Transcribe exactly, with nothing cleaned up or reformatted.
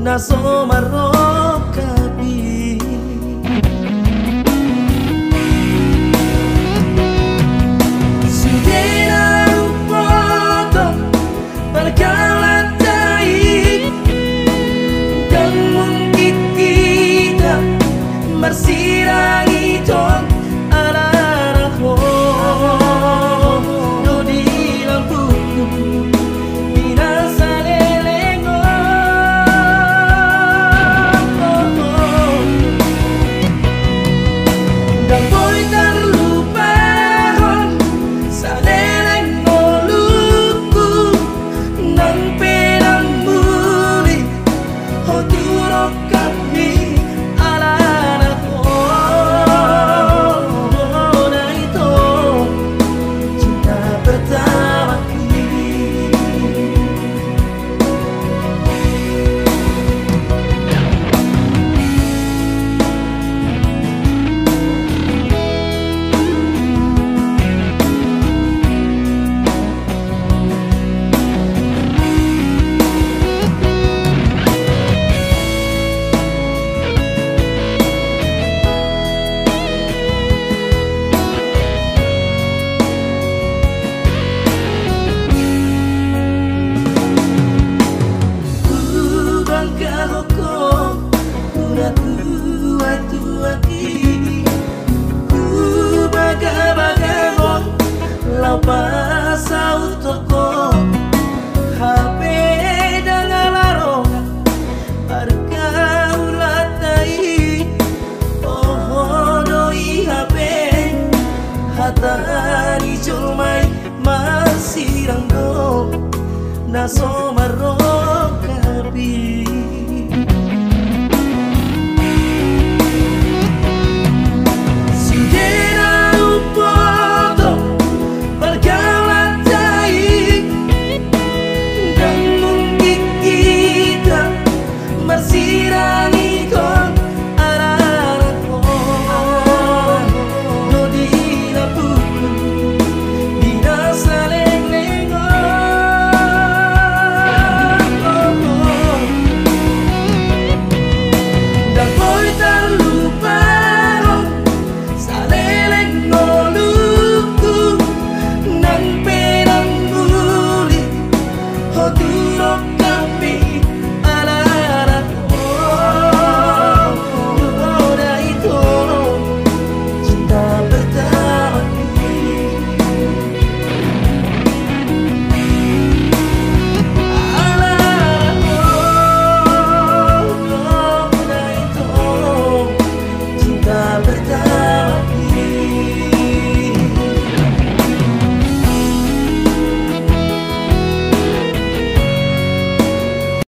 na so marrongkap i. Sude na huboto parkaulanta i, ndang mungkin hita marsirang i tong, alana ho do di lambungku di na saleleng on. Ndang boi tarlupahon saleleng ngolungku, nang pe ndang muli ho tu rongkapmi, alana ho do na i tong cinta pertamaki. Hubangkahon ho tu natuatuaki, hubagabaga ho laho pasauthon ho, hape ndang ala rongan parkaulanta i. Toho do i hape hata ni jolma i, marsirang do na so marro